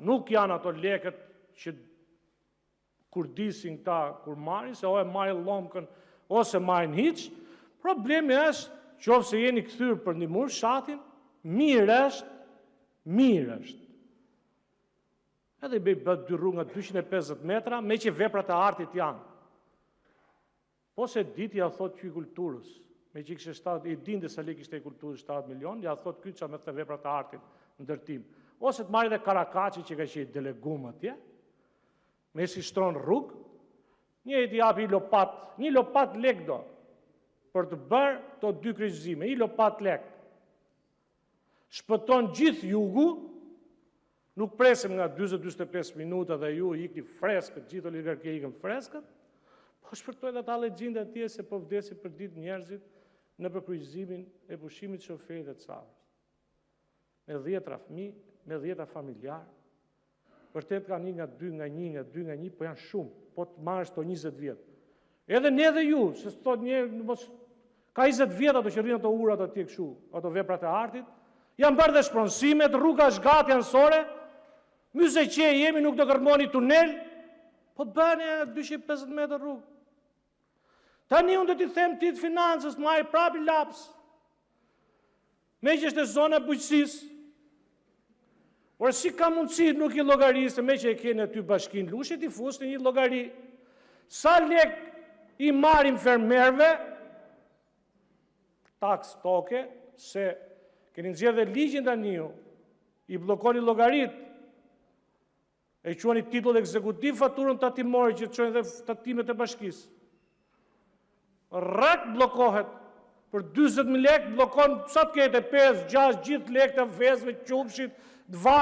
Nuk janë ato lekët që kurdisin këta kur marrin, se ose e marrin llokmën, ose s'e marrin hiç. Problemi është, në qoftë se jeni kthyer për të ndihmuar fshatin, mirë është, mirë është. Edhe i bëtë dy rrugë nga 250 metra, meqë veprat e artit janë. Po s'e diti, jua thotë ky i kulturës, meqë kishte 70, i dinte sa lekë ishte i kulturës, 70 milionë, jua thotë ky ça me the veprat e artit në ndërtim. Ose të marrë edhe Karakaçi që ka qenë i deleguar atje, meqë shtron rrugë, njëri t'i japë një lopatë, një lopatë lekë do, për të bërë këto dy kryqëzime, një lopatë lekë. Shpëton gjithë Jugu, nuk presim nga 40-45 minuta dhe ju ikni freskët, gjithë oligarkia ikën freskët, po shpëtojnë edhe ata hallexhinjtë atje se po vdesin përditë njerëzit nëpër kryqëzimin e pushimit të shoferit dhe të Savrës. Me dhjetëra fëmijë, me dhjetëra familjarë, vërtet kanë një nga dy, nga një, nga dy, nga një, po janë shumë, po të marrësh këto 20 vjet. Edhe ne dhe ju, se thotë një, mos ka 20 vjet ato që rrinë ato urat atje kështu, ato veprat e artit, janë bërë dhe shpronësimet, rruga është gati anësore, myzeqe jemi, nuk do gërmoni tunel, po bëni 250 metra rrugë. Tani unë do t'i them këtij të financës, të marrë prapë një laps, meqë është te zona e bujqësisë. Por si ka mundësi nuk i llogarisni, meqë e keni aty bashkinë e Lushnjës, t'i fusni një llogari. Sa lekë i marrin fermerëve, taksë toke, se keni nxjerrë dhe ligjin tani ju, i bllokoni llogaritë, e quani titull ekzekutiv faturën tatimore që të çojnë dhe tatimet e bashkisë. Rrek bllokohet për 40 mijë lekë, bllokon sa të ketë, 5, 6, gjithë lekët e vezëve, të qumështit, të vajit.